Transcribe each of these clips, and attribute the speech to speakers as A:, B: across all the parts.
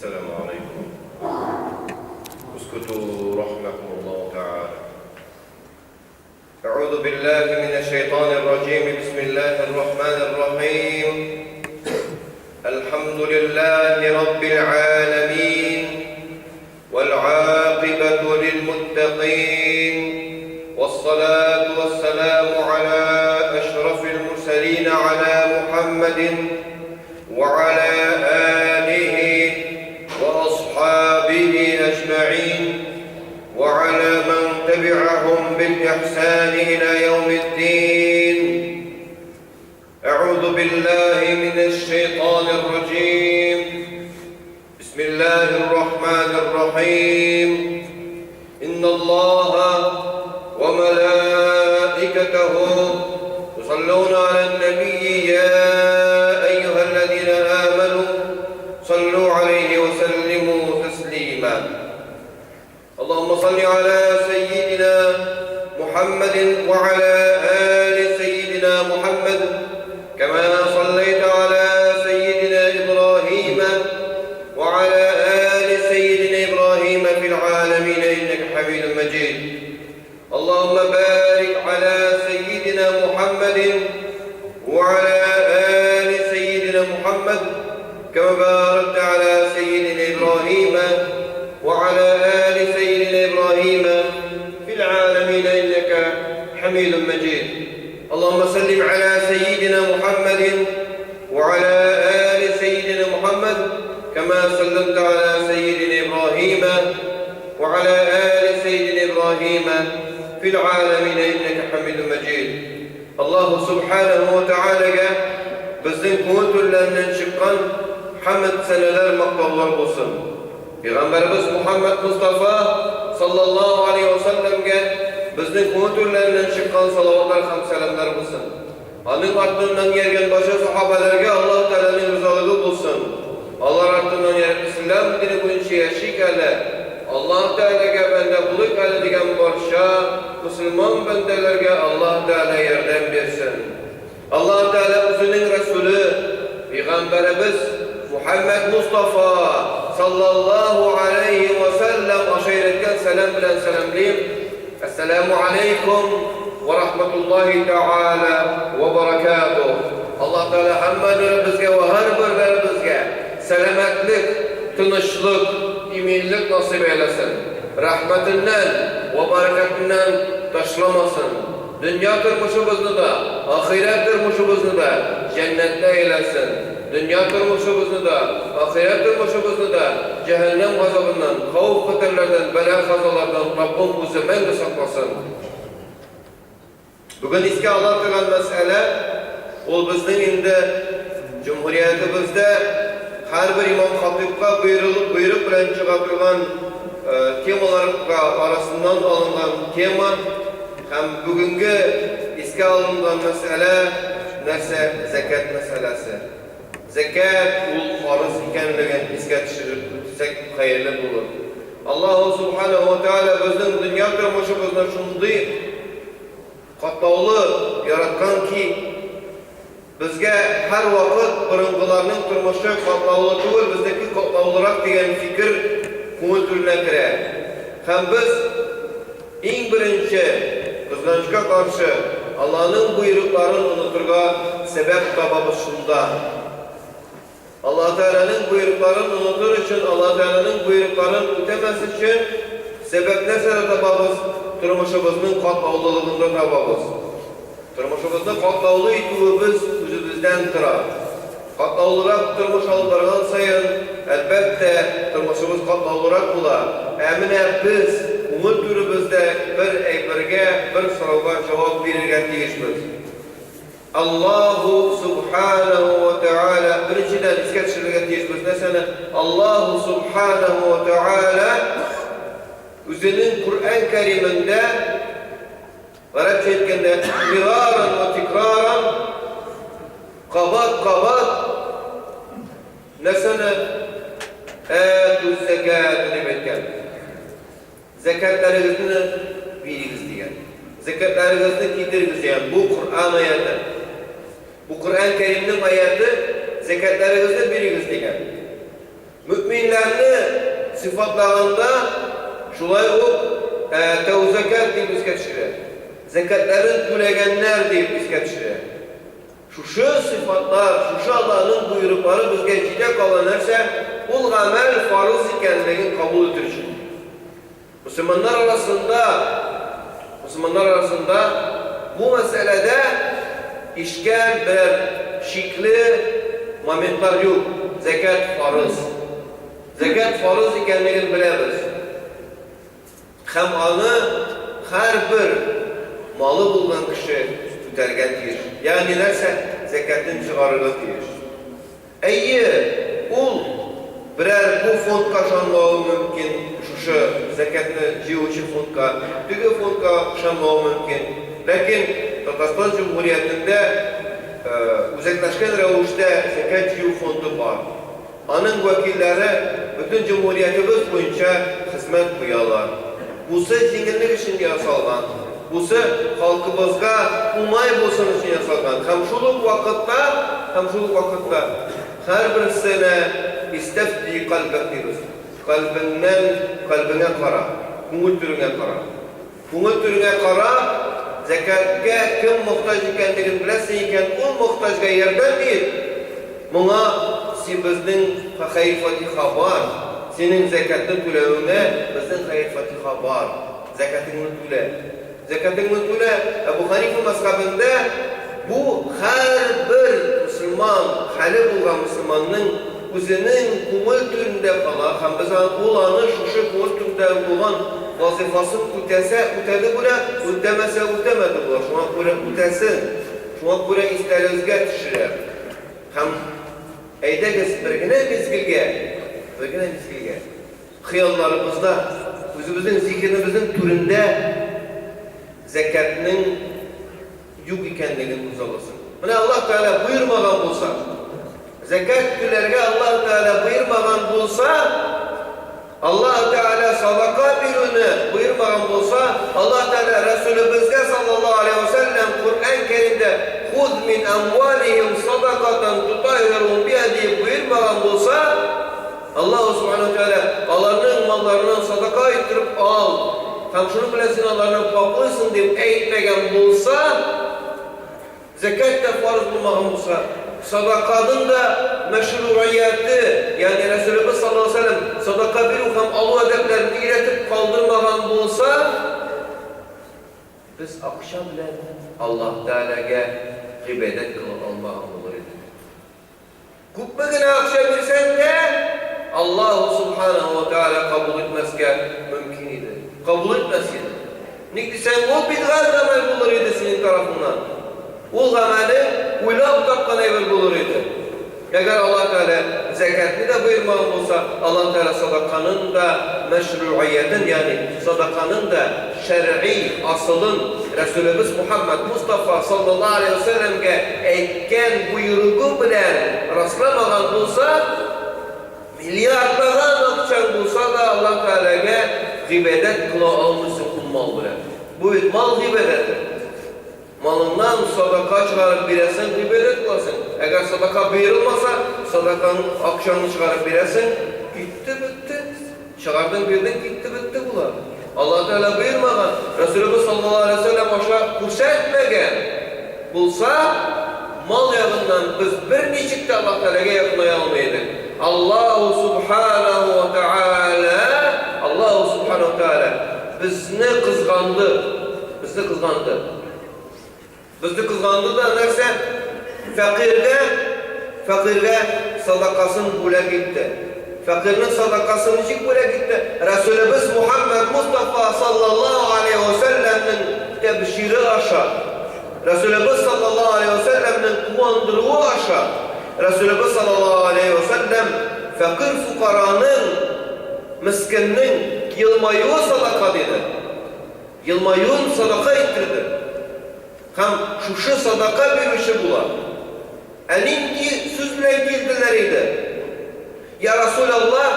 A: Әссәламү алейкум. Ускуту рахмакумуллаху тааля. أعوذ بالله من الشيطان الرجيم بسم الله الرحمن الرحيم الحمد لله رب العالمين والعاقبة للمتقين والصلاة والسلام على أشرف المرسلين على محمد وعلى آله وأصحابه أجمعين وعلى من تبعهم بالإحسان إلى يوم الدين أعوذ بالله من الشيطان الرجيم بسم الله الرحمن الرحيم إن الله وملائكته يصلون على النبي يا أيها الذين آمنوا صلوا عليه وسلموا تسليما اللهم صل على سيدنا محمد وعلى آل سيدنا محمد كما صليت على سيدنا إبراهيم وعلى آل سيدنا إبراهيم في العالمين إنك حميد مجيد اللهم بارك على سيدنا محمد وعلى آل سيدنا محمد كما باركت على سيدنا إبراهيم وعلى آل سيدنا إبراهيم في العالمين إنك حميد مجيد اللهم سلم على سيدنا محمد وعلى آل سيدنا محمد كما سلمت على سيدنا إبراهيم وعلى آل سيدنا إبراهيم في العالمين إنك حميد مجيد Аллаһу Субханаһу ва Тәгаләгә безнең күңел түрләреннән чыккан хәмд, сәнәләр, мактаулар булсын. Пәйгамбәребез Мухәммәд Мостафа саллаллаһу алейһи ва сәлләмгә безнең күңел түрләреннән чыккан салаватлар һәм сәламнәр булсын. Аның артыннан ияргән барча сахабәләргә Аллаһу Тәгаләнең ризалыгы булсын. Алар артыннан ияреп Ислам дине буенча яшик әле, Аллаһ Тәгаләгә бәндә булыйк әле дигән барча мөселман бәндәләргә Аллаһ Тәгалә ярдәм бирсен. Аллаһ Тәгалә үзенең Рәсүле, Пәйгамбәребез Мухәммәд Мостафа саллаллаһу аләйһи вә сәлләм аша өйрәткән сәлам белән сәламлим, Әссәләмү аләйкүм вә рахмәтуллаһи тәгалә вә бәрәкәтүһ. Аллаһ Тәгалә һәммәләребезгә вә һәрберләребезгә сәламәтлек, тынычлык, иминлек насыйп әйләсен. Рәхмәтеннән вә бәрәкәтеннән ташламасын. Дөнья тормышыбызны да, ахирәт тормышыбызны да җәннәтле әйләсен. Дөнья тормышыбызны да, ахирәт тормышыбызны да җәһәннәм газабыннан, хәвеф-хәтәрләрдән, бәла-казалардан Раббым үзе мәңге сакласын. Бүген искә ала торган мәсьәлә, ул безнең инде җөмһүриятебездә һәрбер имам-хатыйбка боерылып, боерык белән чыга торган темаларга арасыннан алынган тема һәм бүгенге искә алынган мәсьәлә нәрсә? Зәкят мәсьәләсе. Зәкят ул фарыз икәнлеген искә төшереп үтсәк хәерле булыр. Аллаһу Субханаһу ва Тәгалә безнең дөнья тормышыбызны шундый катлаулы яраткан ки, безгә һәрвакыт борынгыларның тормышы катлаулы түгел, безнеке катлаулырак дигән фикер күңел түренә керә. Һәм без иң беренче, кызганычка каршы, Аллаһның боерыкларын онытырга сәбәп табабыз шунда. Аллаһ Тәгаләнең боерыкларын онытыр өчен, Аллаһ Тәгаләнең боерыкларын үтәмәс өчен сәбәп нәрсәдә табабыз? Тормышыбызның катлаулылыгында табабыз. Тормышыбызны катлаулы итүебез үзебездән тора. Катлаулырак тормыш алып барган саен, әлбәттә, тормышыбыз катлаулырак була. Ә менә без күңел түребездә бер әйбергә, бер сорауга җавап бирергә тиешбез. Аллаһу Субханаһу ва Тәгалә, беренчедән, искә төшерергә тиешбез нәрсәне? Аллаһу Субханаһу ва Тәгалә үзенең Коръән Кәримендә, гарәпчә әйткәндә, мираран ва тикраран, кабат-кабат нәрсәне? Әтүз-зәкәт дип әйткән. Зәкятләрегезне бирегез дигән. Зәкятләрегезне китерегез дигән. Бу Коръән аяте. Бу Коръән Кәримнең аяте, зәкятләрегезне бирегез дигән. Мөэминнәрне сыйфатлаганда шулай ук әтәү-зәкят дип искә төшерә. Зәкятләрен түләгәннәр дип искә төшерә. Шушы сыйфатлар, шушы Аллаһның боерыклары безгә җитә кала нәрсә, ул гамәл фарыз икәнлеген кабул итер өчен. Мөселманнар арасында, мөселманнар арасында бу мәсьәләдә ишкәл берәр шикле моментлар юк, зәкят фарыз. Зәкят фарыз икәнлеген беләбез. Һәм аны һәрбер малы булган кеше үтәргә тиеш. Ягъни нәрсә? Зәкятен чыгарырга тиеш. Әйе, ул берәр бу фондка ышанмавы мөмкин, шушы зәкятне җыючы фондка, теге фондка ышанмавы мөмкин. Ләкин Татарстан Җөмһүриятендә үзәкләшкән рәвештә зәкят җыю фонды бар. Аның вәкилләре бөтен җөмһүриятебез буенча хезмәт куялар. Бусы җиңеллек өчен ясалган, бусы халкыбызга уңай булсын өчен ясалган һәм шул ук вакытта, һәм шул ук вакытта һәрберсенә истәфти кальбәк дибез, кальбеңнән, кальбеңә кара, күңел түреңә кара. Күңел түреңә карап, зәкяткә кем мохтаҗ икәнлеген беләсең икән, ул мохтаҗга ярдәм ит. Моңа си безнең хәер-фатиха бар, синең зәкятны түләвеңә безнең хәер-фатиха бар. Зәкятыңны түлә. Зәкятыңны түлә. Әбу Ханифа мәзхәбендә бу һәрбер мөселман, хәле булган мөселманның үзенең күңел түрендә кала һәм без ул аны шушы күңел түрендә булган вазыйфасын үтәсә, үтәде була, үтәмәсә, үтәмәде була. Шуңа күрә үтәсен, шуңа күрә исләрегезгә төшерә. Һәм әйдәгез бер генә мизгелгә, бер генә мизгелгә хыялларыбызда, үзебезнең зиһенебезнең түрендә зәкятнең юк икәнлеген күзалласын. Менә Аллаһ Тәгалә боермаган булса, зәкят түләргә Аллаһ Тәгалә боермаган булса, Аллаһ Тәгалә садака бирүне боермаган булса, Аллаһ Тәгалә Рәсүлебезгә саллаллаһу алейһи ва сәлләм Коръән Кәримдә Хуз мин әмвалихим садакатан тутаһирухум биһа диеп боермаган булса, Аллаһу Субхану ва Тәгалә аларның малларыннан садака иттереп ал һәм шуның белән син аларны пакълыйсың дип әйтмәгән булса, зәкят тә фарыз булмаган булса, садаканың да мәшругыяте, ягъни Рәсүлебез саллаллаһу алейһи ва сәлләм садака бирү һәм алу әдәпләрен өйрәтеп калдырмаган булса, без акча белән Аллаһ Тәгаләгә гыйбадәт кыла алмаган булыр идек. Күпме генә акча бирсәң дә, Аллаһу Субханаһу ва Тәгалә кабул итмәскә мөмкин иде. Кабул итмәс иде. Ник дисәң, ул бидгать гамәл булыр иде синең тарафыңнан. Ул гамәлең уйлап тапкан әйбер булыр иде. Әгәр Аллаһ Тәгалә зәкятне дә боермаган булса, Аллаһ Тәгалә садаканың да мәшруиятен, ягъни садаканың да шәргый асылын Рәсүлебез Мухәммәд Мостафа саллаллаһу алейһи вә сәлләмгә әйткән боерыгы белән расламаган булса, миллиардлаган акчаң булса да, Аллаһ Тәгаләгә гыйбадәт кыла алмыйсың ул мал белән. Бу бит мал гыйбадәте. Малыңнан садака чыгарып бирәсең, гыйбадәт кыласың. Әгәр садака боерылмаса, садакаң акчаңны чыгарып бирәсең, китте, бетте. Чыгардың, бирдең, китте, бетте була. Аллаһ Тәгалә боермаган, Рәсүлебез саллаллаһу алейһи ва сәлләм аша күрсәтмәгән булса, мал ягыннан без берничек тә Аллаһ Тәгаләгә якыная алмый идек. Аллаһу субханаһу ва тәгалә, Аллаһу субханаһу ва тәгалә безне кызганды, безне кызганды. Безне кызганды да нәрсә? Фәкыйрьгә, фәкыйрьгә садакасын бүләк итте. Фәкыйрьнең садакасын ничек бүләк итте? Рәсүлебез Мухәммәд Мостафа саллаллаһу алейһи вә сәлләмнең тәбшире аша, Рәсүлебез саллаллаһу алейһи вә сәлләмнең куандыруы аша, Рәсүлебез саллаллаһу алейһи вә сәлләм фәкыйрь-фукараның, мескеннең елмаюы садака диде. Елмаюын садака иттерде. Һәм шушы садака бирүче була. Ә нинди сүз белән килделәр иде? Я Расулаллаһ,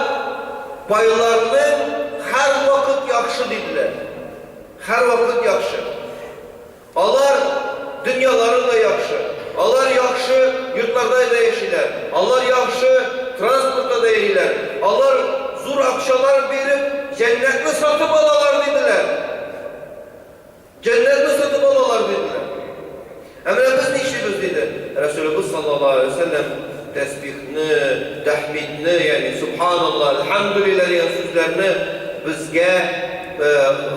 A: байларның һәрвакыт яхшы, диделәр. Һәрвакыт яхшы. Алар дөньялары да яхшы, алар яхшы йортларда да яшиләр, алар яхшы транспортта да йөриләр. Алар зур акчалар биреп, җәннәтне сатып алалар, диделәр. Җәннәтне сатып алалар, диделәр. Ә менә без нишлибез, диде Рәсүлебез саллаллаһу алейһи ва сәлләм, тәсбихне, тәхмидне, ягъни Субханаллаһ, Әлхәмдүлилләһ дигән сүзләрне безгә,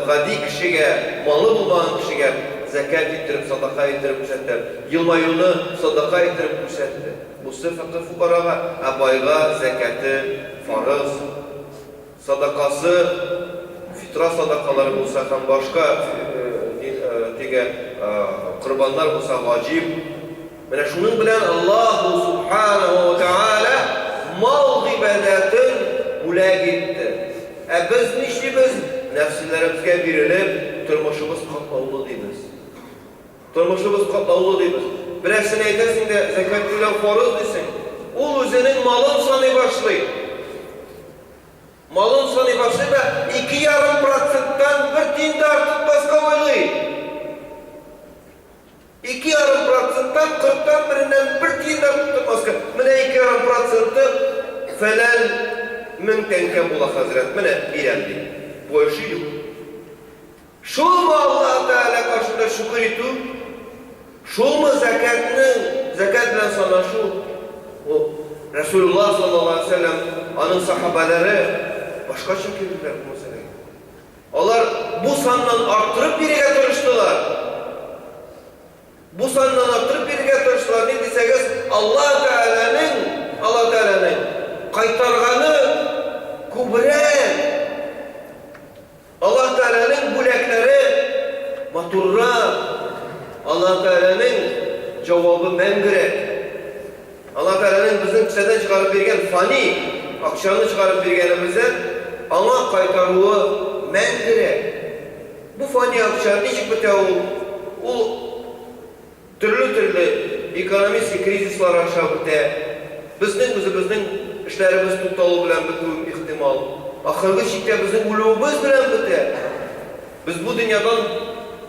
A: гади кешегә, малы булмаган кешегә зәкят иттереп, садака иттереп күрсәтте. Елмаюны садака иттереп күрсәтте. Бусы фәкыйрь-фукарага, ә байга зәкяте фарыз. Садакасы, фитра садакалары булса һәм башка теге корбаннар булса, ваҗиб. Менә шуның белән Аллаһу Субханаһу ва Тәгалә мал гыйбадәтен бүләк итте. Ә без нишлибез? Нәфселәребезгә бирелеп, тормышыбыз катлаулы дибез. Тормышыбыз катлаулы дибез. Берәрсенә әйтәсең дә, зәкят түләү фарыз дисең. Ул үзенең малын саный башлый. Малын саный башлый да, 2,5 проценттан бер тиен дә артытмаска уйлый. 2,5 проценттан, кырыктан береннән бер тиен дә артытмаска. Менә 2,5 проценты фәлән мең тәңкә була, хәзрәт, менә бирәм, ди. Больше юк. Шулмы Аллаһы Тәгалә каршында шөкер итү? Шулмы зәкятнең, зәкят белән санашу? Ул Рәсүлуллаһ саллаллаһу алейһи ва сәлләм, аның сахабәләре башкача килделәр бу мәсьәләгә. Алар бу саннан арттырып бирергә тырыштылар. Бу саннан арттырып бирергә тырыштылар, ник дисәгез, Аллаһ Тәгаләнең, Аллаһ Тәгаләнең кайтарганы күбрәк. Аллаһ Тәгаләнең бүләкләре матуррак, Аллаһ Тәгаләнең җавабы мәңгерәк. Аллаһ Тәгаләнең безнең кесәдән чыгарып биргән фани акчаны чыгарып биргәнебездән аңа кайтаруы мәңгерәк. Бу фани акча ничек бетә ул? Ул Төрле-төрле экономический кризислар аша үтә. Безнең үзебезнең эшләребез тукталу белән бетүе ихтимал. Ахыргы чиктә безнең үлүебез белән бетә. Без бу дөньядан,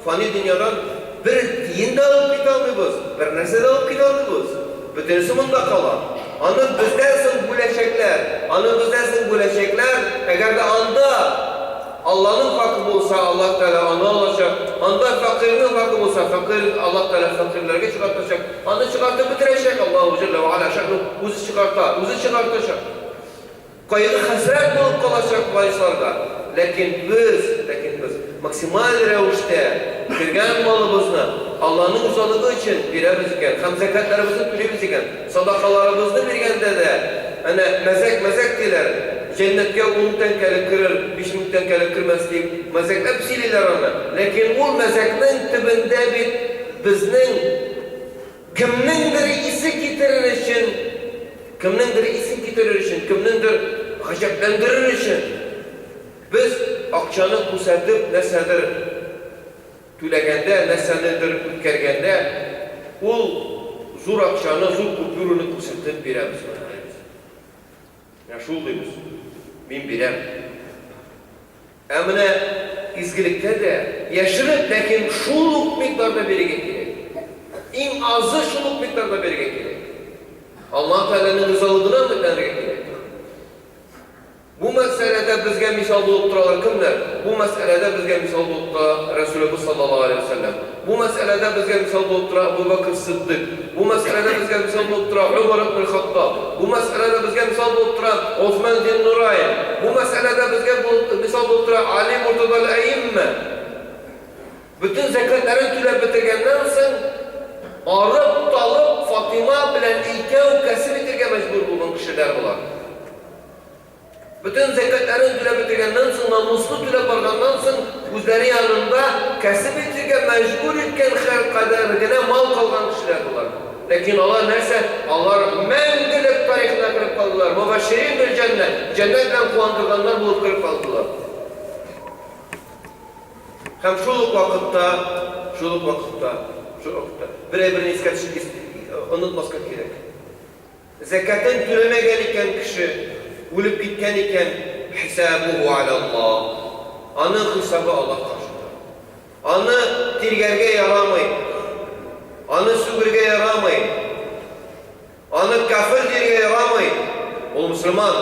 A: фани дөньядан бер тиен дә алып китә алмыйбыз, бернәрсә дә алып китә алмыйбыз. Бөтенесе монда кала. Аны бездән соң бүләчәкләр. Аны бездән соң бүләчәкләр, әгәр дә анда Алланың хакы булса, Аллаһ Тәгалә аны алачак. Анда фәкыйрьнең хакы булса, фәкыйрь, Аллаһ Тәгалә фәкыйрьләргә чыгартачак. Аны чыгартып бетерәчәк, Аллаһу җәллә вә галә шә'нү үзе чыгарта, үзе чыгартачак. Кайгы-хәсрәт булып калачак варисларга. Ләкин без, ләкин без максималь рәвештә кергән малыбызны Аллаһның ризалыгы өчен бирәбез икән һәм зәкятларыбызны түлибез икән, садакаларыбызны биргәндә дә, әнә мәзәк-мәзәк диләр, җәннәткә ун тәңкәлек керер, 5000 тәңкәлек кермәс дип мәзәкләп сөйлиләр аны. Ләкин ул мәзәкнең төбендә бит безнең Кемнеңдер исе китерер өчен, кемнеңдер исен китерер өчен, кемнеңдер гаҗәпләндерер өчен без акчаны күрсәтеп нәрсәдер түләгәндә, нәрсәнедер үткәргәндә, ул зур акчаны, зур купюраны күрсәтеп бирәбез. Менә шул дибез, мин бирәм. Ә менә изгелектә дә яшереп, ләкин шул ук микъдарда бирергә кирәк. Иң азы шул ук микъдарда бирергә кирәк. Аллаһ Тәгаләнең ризалыгына өметләнергә кирәк. Бу мәсьәләдә безгә мисал булып торалар кемнәр? Бу мәсьәләдә безгә мисал булып тора Рәсүлебез саллаллаһу алейһи ва сәлләм. Бу мәсьәләдә безгә мисал булып тора Әбу Бәкр Сиддыйк. Бу мәсьәләдә безгә мисал булып тора Умар ибн Хаттаб. Бу мәсьәләдә безгә мисал булып тора Усман Зиннурайн. Бу мәсьәләдә безгә мисал булып тора Али Муртаза әл-Әиммә. Бөтен зәкятләрен түләп бетергәннән соң, арып-талып Фатыйма белән икәү кәсеп итәргә мәҗбүр булган кешеләр болар. Бөтен зәкятләрен түләп бетергәннән соң, намуслы түләп барганнан соң, үзләре янында кәсеп итергә мәҗбүр иткән хәл кадәр генә мал калган кешеләр болар. Ләкин алар нәрсә? Алар мәңгелек тарихына кереп калдылар. Мөбәшширин бил җәннә, җәннәт белән куандырганнар булып кереп калдылар. Һәм шул ук вакытта, шул ук вакытта, шул ук вакытта бер әйберне искә онытмаска кирәк. Зәкятен түләмәгән икән кеше, үлеп киткән икән, хисабуху аля Аллаһ. Аның хисабы Аллаһ каршында. Аны тиргәргә ярамый. Аны сүгергә ярамый. Аны кафир дияргә ярамый. Ул мөселман.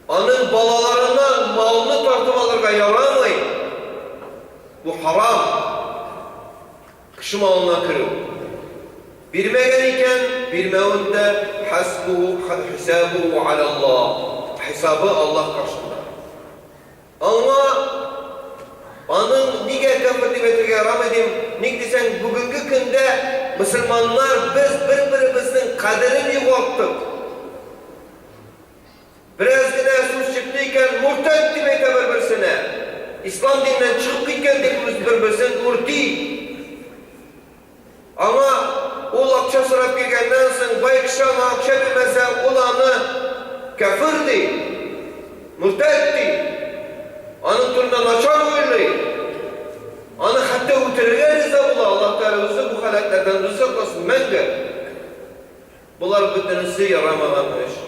A: Аның балаларыннан малны тартып алырга ярамый. Бу харам. Кеше малына керү. Бирмәгән икән, бирмәвен дә хәсбуху хисабуху алаллаһ. Хисабы Аллаһ каршында. Аңа аның нигә кяфер дип әйтергә ярамый дим, ник дисәң, бүгенге көндә мөселманнар без бер-беребезнең кадерен югалттык. Бераз генә сүз чыкты икән, муртәд дип әйтә бер-берсенә. Ислам диненнән чыгып киткән дип үз бер-берсен үрти. Аңа ул акча сорап килгәннән соң, бай кеше аңа акча бирмәсә, ул аны кяфер ди, муртәд ди. Аның турында начар уйлый. Аны хәтта үтерергә риза була. Аллаһ Тәгалә үзе бу халәтләрдән үзе сакласын мәңге. Болар бөтенесе ярамаган эш.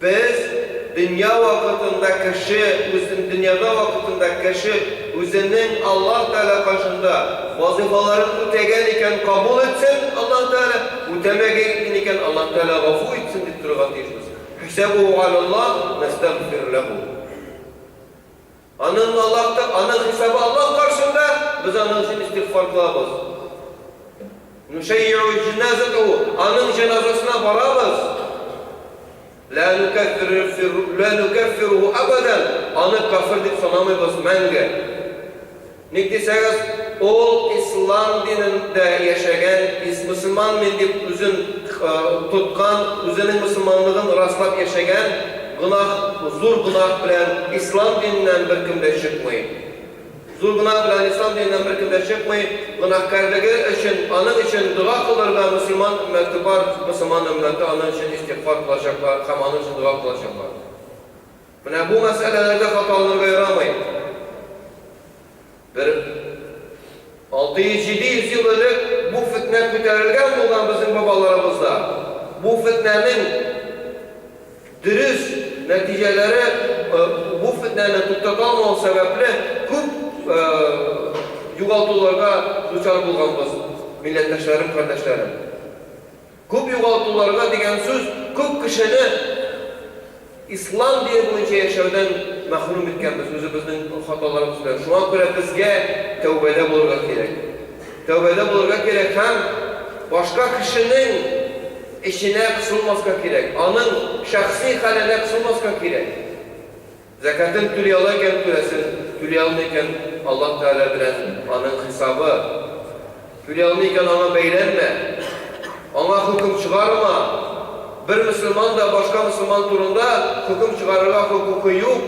A: Без дөнья вакытында кеше үзен дөньяда вакытында кеше үзенең Аллаһ Тәгалә каршында вазыйфаларын үтәгән икән кабул итсен Аллаһ Тәгалә, үтәмәгән икән Аллаһ Тәгалә гафу итсен дип торырга тиешбез. Хисабуху галаллаһ нәстәгъфир ләһу. Аның Аллаһта, аның хисабы Аллаһ каршында, без аның өчен истигъфар кылабыз. Нушәййиу җеназатәһу, аның җеназасына барабыз. Ла нукәффиру, ла нукәффируху абадан, аны кафир дип санамыйбыз мәңге. Ник дисәгез, ул ислам динендә яшәгән, мөселман мин дип үзен тоткан, үзенең мөселманлыгын раслап яшәгән, гөнаһ, зур гөнаһ белән ислам диненнән беркем дә чыкмый. Зур гөнаһ белән ислам диненнән беркем дә чыкмый, гөнаһкярлеге өчен, аның өчен дога кылырга мөселман өммәте бар, мөселман өммәте аның өчен истигъфар кылачаклар һәм аның өчен дога кылачаклар. Менә бу мәсьәләләрдә хаталанырга ярамый. Бер 600-700 ел элек бу фетнә күтәрелгән булган безнең бабаларыбызда. Бу фетнәнең дөрес нәтиҗәләре, бу фетнәне туктата алмау сәбәпле күп югалтуларга дучар булганбыз, милләттәшләрем, кардәшләрем. Күп югалтуларга дигән сүз күп кешене Ислам дине буенча яшәүдән мәхрүм иткәнбез үзебезнең хаталарыбыз белән. Шуңа күрә безгә тәүбәдә булырга кирәк. Тәүбәдә булырга кирәк һәм башка кешенең эченә кысылмаска кирәк, аның шәхси хәленә кысылмаска кирәк. Зәкятен түли ала икән, түләсен, түли алмый икән, Аллаһ Тәгалә белән аның хисабы. Түли алмый икән, аңа бәйләнмә. Аңа хөкем чыгарма. Бер мөселман да башка мөселман турында хөкем чыгарырга хокукы юк.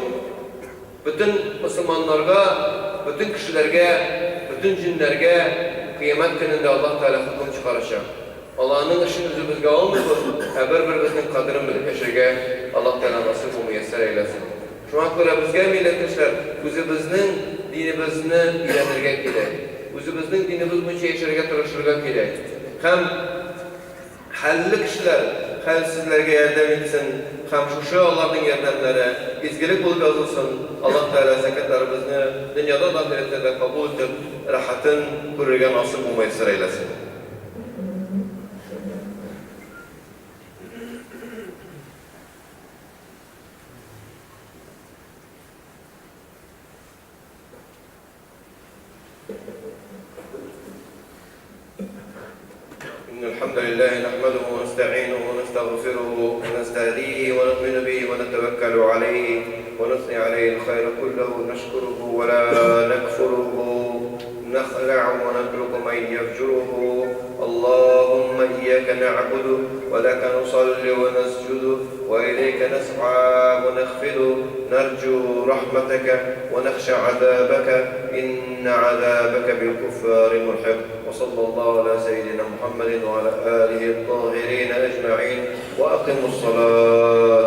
A: Бөтен мөселманнарга, бөтен кешеләргә, бөтен җеннәргә Кыямәт көнендә Аллаһ Тәгалә хөкем чыгарачак. Аллаһының эшен үзебезгә алмыйбыз, ә бер-беребезнең кадерен белеп яшәргә Аллаһ Тәгалә насыйп вә мөяссәр әйләсен. Шуңа күрә безгә, милләттәшләр, үзебезнең динебезне өйрәнергә кирәк. Үзебезнең динебез буенча яшәргә тырышырга кирәк. Һәм хәлле кешеләр хәлсезләргә ярдәм итсен һәм шушы аларның ярдәмнәре изгелек булып язылсын. Аллаһ Тәгалә зәкятларыбызны дөньяда да, ахирәттә дә кабул итеп, рәхәтен күрергә насыйп вә мөяссәр әйләсен. إن الحمد لله نحمده ونستعينه ونستغفره ونستهديه ونؤمن به ونتوكل عليه ونثني عليه الخير كله نشكره ولا نكفره نخلع ونترك من يفجره اللهم إياك نعبد ولك نصلي ونسجد وإليك نسعى ونخفد نرجو رحمتك ونخشى عذابك إن عذابك بالكفار ملحق وصلى الله على سيدنا محمد وعلى آله الطاهرين أجمعين وأقموا الصلاة.